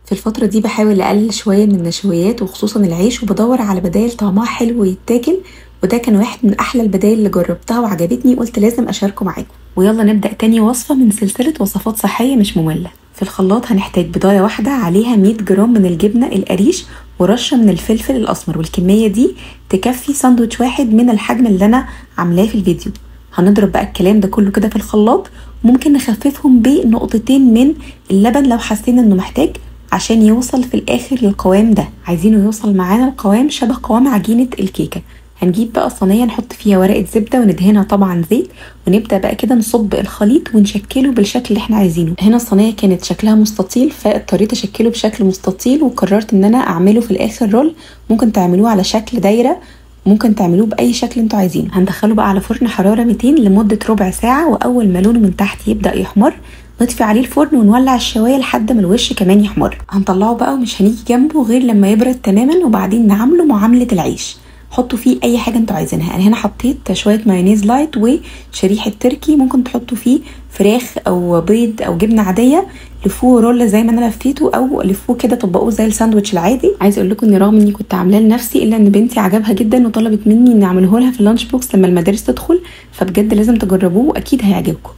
في الفترة دي بحاول اقلل شوية من النشويات وخصوصا العيش، وبدور على بدائل طعمها حلو ويتاكل، وده كان واحد من احلى البدائل اللي جربتها وعجبتني، قلت لازم اشاركه معاكم. ويلا نبدا تاني وصفه من سلسلة وصفات صحية مش مملة. في الخلاط هنحتاج بضايه واحدة عليها 100 جرام من الجبنة القريش ورشه من الفلفل الاسمر، والكميه دي تكفي ساندوتش واحد من الحجم اللي انا عاملاه في الفيديو. هنضرب بقى الكلام ده كله كده في الخلاط، ممكن نخففهم بنقطتين من اللبن لو حسينا انه محتاج عشان يوصل في الاخر للقوام ده. عايزينه يوصل معانا القوام شبه قوام عجينه الكيكه. هنجيب بقى صينية نحط فيها ورقة زبدة وندهنها طبعا زيت، ونبدا بقى كده نصب الخليط ونشكله بالشكل اللي احنا عايزينه. هنا الصينية كانت شكلها مستطيل فاضطريت اشكله بشكل مستطيل، وقررت ان انا اعمله في الاخر roll. ممكن تعملوه على شكل دايرة، ممكن تعملوه باي شكل انتوا عايزينه. هندخله بقى على فرن حرارة 200 لمدة ربع ساعة، واول ما لونه من تحت يبدا يحمر نطفي عليه الفرن ونولع الشوايه لحد ما الوش كمان يحمر. هنطلعه بقى ومش هنيجي جنبه غير لما يبرد تماما، وبعدين نعمله معاملة العيش. حطوا فيه اي حاجة انتوا عايزينها. انا هنا حطيت شوية مايونيز light وشريحه تركي، ممكن تحطوا فيه فراخ او بيض او جبنه عادية. لفوه roll زي ما انا لفيته، او لفوه كده طبقوه زي الساندوتش العادي. عايزه اقول لكم ان رغم اني كنت عاملاه لنفسي الا ان بنتي عجبها جدا وطلبت مني ان اعمله لها في ال lunch box لما المدارس تدخل، فبجد لازم تجربوه واكيد هيعجبكم.